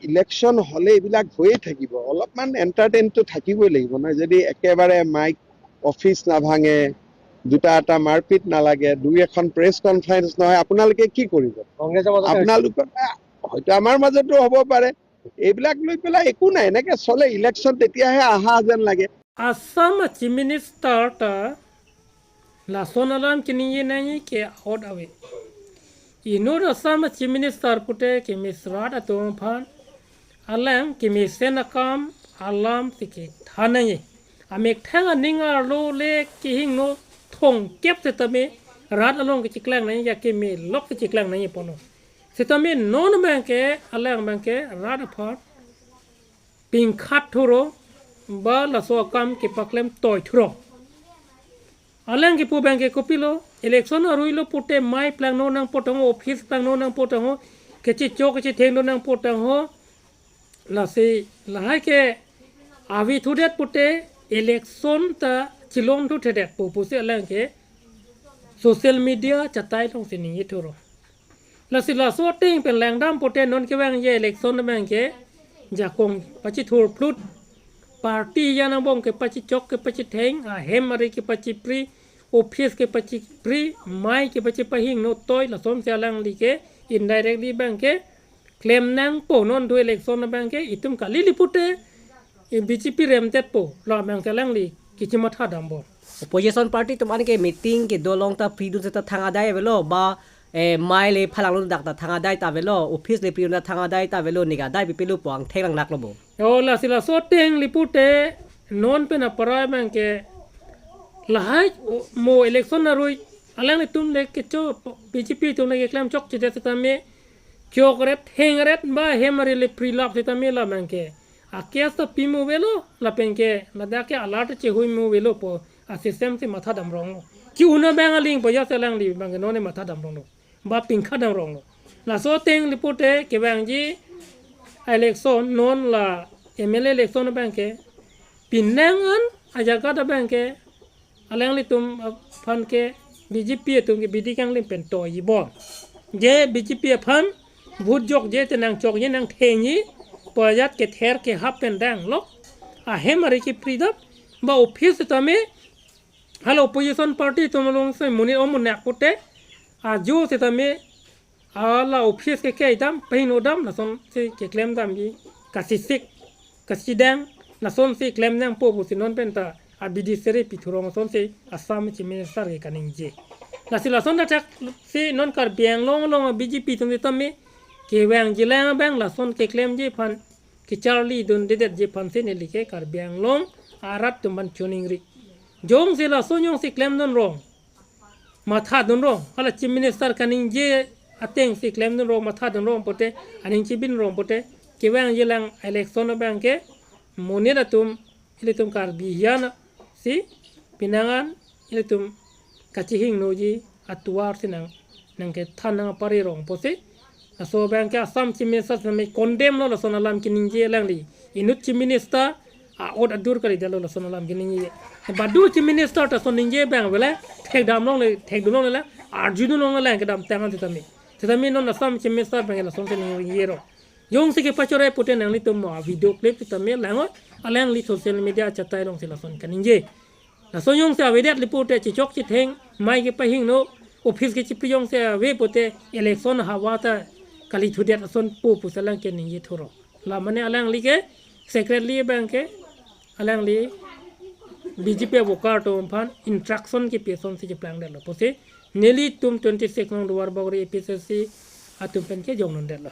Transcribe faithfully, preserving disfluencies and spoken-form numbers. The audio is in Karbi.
ইলেকশ্যন হ'লে এইবিলাক হৈয়ে থাকিব। অলপমান এণ্টাৰটেইনটো থাকিবই লাগিব নহয়। যদি একেবাৰে মাইক অফিচ নাভাঙে, দুটা এটা মাৰপিট নালাগে, দুই এখন প্ৰেছ কনফাৰেন্স নহয়, আপোনালোকে কি কৰিব? কংগ্ৰেছৰ মাজতে আপোনালোকৰ আহ, হয়তো আমাৰ মাজতো হ'ব পাৰে। এইবিলাক লৈ পেলাই একো নাই, এনেকে চলে ইলেকশ্যন, তেতিয়াহে আহা যেন লাগে। Assam a Chief Minister ta lason alam keningje nangji ke out away. Inut Assam a Chief Minister pute kemesrat atum aphan alang kemesen akam alam si kethan nangji. Amethang aning arlo le kehingno thongkep setame rat along kechiklang nangji, ya kemelok si chiklang nangji pono. Setame non abangke alang abangke rat aphan pingkhat thuro ba laso akam kepaklem toi thuro. Alang kepu abangke kopilo, election arui lo pute mai plangno nangpo tangho, office plangno nangpo tangho, kechechok kechethengno nangpo tangho. Lasi lahai ke avi thudet pute election ta chilong thuthedet pu pusi alang ke social media chatai along si ningje thuro. Lasi laso ateng pen langdam pute non kevangji election abangke jakong pachithur phlut, party ya angbong kepachechok kepachetheng, ahem ari kepachipri, office kepachipri, mai kepachipahingno toi, lasonsi alangli ke indirectly abangke klem nangpo. Non do election abangke itum kali li pute, eh, B J P remtetpo, la abangke alangli kechimatha dampo. Opposition party atum an ke meeting kedo along ta pridun seta thang adai avelo ba, eh, mai le phalanglo dak ta thang adai ta avelo, office le pridun ta thang adai ta avelo, nik adai pipilo pu angthek lang laklo bo. O lasi laso ateng li pute non pen aparai abangke lahai o- mo election arui alanglitum le kecho, B J P atum le keklem chokchedet setame chokret hengret ba hem ari le prilap setame la abangke a case ta pimu avelo, lapenke ladak ke alert chehuimu avelo pu a system si matha damronglo. Ki-un abang aling pu ya si alangli abangke non matha damronglo ba pingkhat damronglo. Laso ateng li pute kevangji election non la M L A election abangke penang an ajagat abangke alanglitum aphan ke B J P atum ke bidi kanglim pen toiji bon. Je B J P aphan vote jokje te nangchokji nangthengji pu ajat kether kehap pen danglok, ahem ari kepridap ba office setame hala opposition party atum along si monit omonak pute ajo setame hala office ke keidam pahingno dam lasonsi keklem damji, kasisik kasidang lasonsi klem nangpo pusi non penta abidi sere pithurong asonsi Assam Chief Minister ke kaningje. Lasi lason athak si non Karbi Anglong along a B J P atum setame kevangji lang abang lason keklemji aphan kecharlidundedetji aphan si neli ke Karbi Anglong arat atum aphan choningri. Jongsi lason jongsi klemdunrong, mathadunrong, hala Chief Minister kaningje ateng si klemdunrong, mathadunrong pute, aning chibinrong pute, kevangji lang election abangke monit atum, ilitum Karbi hiyan si penang an ilitum kachihingnoji atovar si nang nangkethan nangparirong pusi. Laso abangke Assam Chief Minister setame condemn lo lason alam keningje alangli. Inut Chief Minister a-ot adur kalidetlo lason alam keningje. Badu Chief Minister ta lason ningje abang avelo, thekdamlongle, thekdunlongle, arjudunlongle kedamtang an setame. Setame non Assam Chief Minister abangke lasonsi ningjero. Jongsi kepachore pute nanglitum mo video clip setame langot, alangli social media chatai alongsi lason kaningje. Lason jongsi avedet li pute chechok chetheng, mai kepahingno, office kechipri jongsi ave pute election hawa ta kali thudet ason pu pusi alang keningje thuro. La mane alangli ke secretly abangke alangli B J P worker atum aphan instruction kepi asonsi cheplangdetlo pusi nelitum twenty six nong Duarbagori A P H L C atum pen kejongdundetlo.